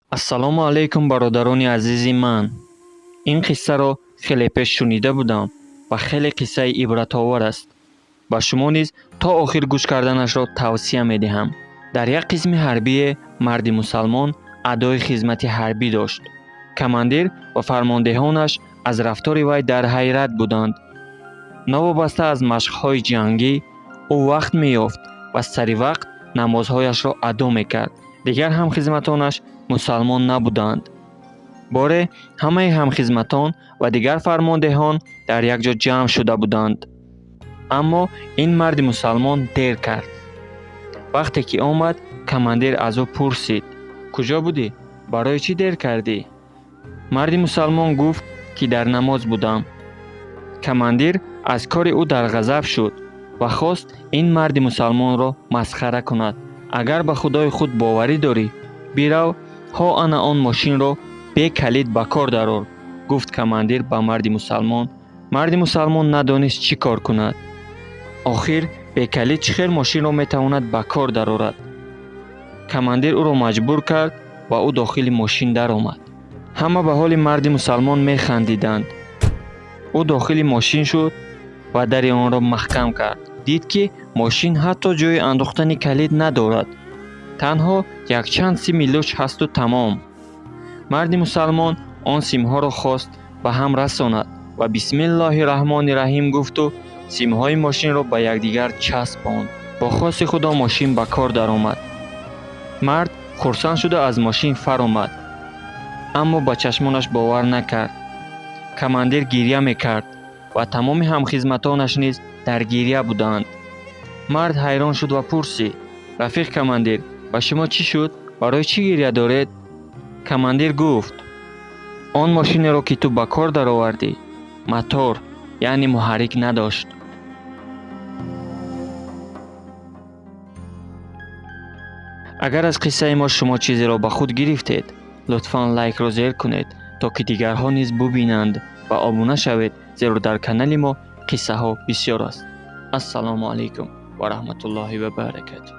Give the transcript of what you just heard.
Ассалому алайкум, бародарони азизи ман. Ин қиссаро хеле пеш шунида будам ва хеле қиссаи ибратовар аст. Ба шумо низ то охир гӯш карданашро тавсия медиҳам. Дар як қисми ҳарбие марди мусалмон адои хизмати ҳарбӣ дошт. Командир ва фармондеҳонаш аз рафтори вай дар ҳайрат буданд. Новобаста аз машқҳои ҷангӣ, ӯ вақт меёфт ва сари вақт намозҳояшро адо мекард. Дигар ҳамхизматонаш мусалмон набуданд. Боре ҳамаи ҳамхизматон ва дигар фармондеҳон дар як ҷо ҷамъ шуда буданд. Аммо ин марди мусалмон дер кард. Вақте ки омад, командир аз ӯ пурсид: «Куҷо будӣ? Барои чӣ дер кардӣ?» Марди мусалмон гуфт, ки дар намоз будам. Командир аз кори ӯ дар ғазаб шуд ва хост ин марди мусалмонро масхара кунад. «Агар ба Худои худ боварӣ дорӣ, бирав, ҳо ана он мошинро бе калид ба кор дарор», гуфт командир ба марди мусалмон. Марди мусалмон надонист, чӣ кор кунад. Охир бекалид чӣ хел мошинро метавонад ба кор дарорад? Командир ӯро маҷбур кард ва ӯ дохили мошин даромад. Ҳама ба ҳоли марди мусалмон механдиданд. Ӯ дохили мошин шуд ва дари онро маҳкам кард. Дид, ки мошин ҳатто ҷои андохтани калид надорад. Танҳо якчанд сими луч ҳасту тамом. Марди мусалмон он симҳоро хост ба ҳам расонад ва «Бисмиллоҳи раҳмони раҳим» гуфту симҳои мошинро ба якдигар часпонд. Бо хости Худо мошин ба кор даромад. Мард хурсанд шуда аз мошин фаромад, аммо ба чашмонаш бовар накард. Командир гирья мекард ва тамоми ҳамхизматонаш низ дар гирья буданд. Мард ҳайрон шуд ва пурсид: «Рафиқ командир, ба шумо чӣ шуд? Барои чӣ гирья доред?» Командир гуфт: «Он мошинеро, ки ту ба кор даровардӣ, мотор, яъне муҳаррик надошт». Агар аз қиссаи мо шумо чизеро ба худ гирифтед, лутфан лайкро зер кунед, то ки дигарҳо низ бубинанд, ва обуна шавед, зеро дар канали мо қиссаҳо бисёр аст. Ассалому алайкум ва раҳматуллоҳи ва баракатуҳ.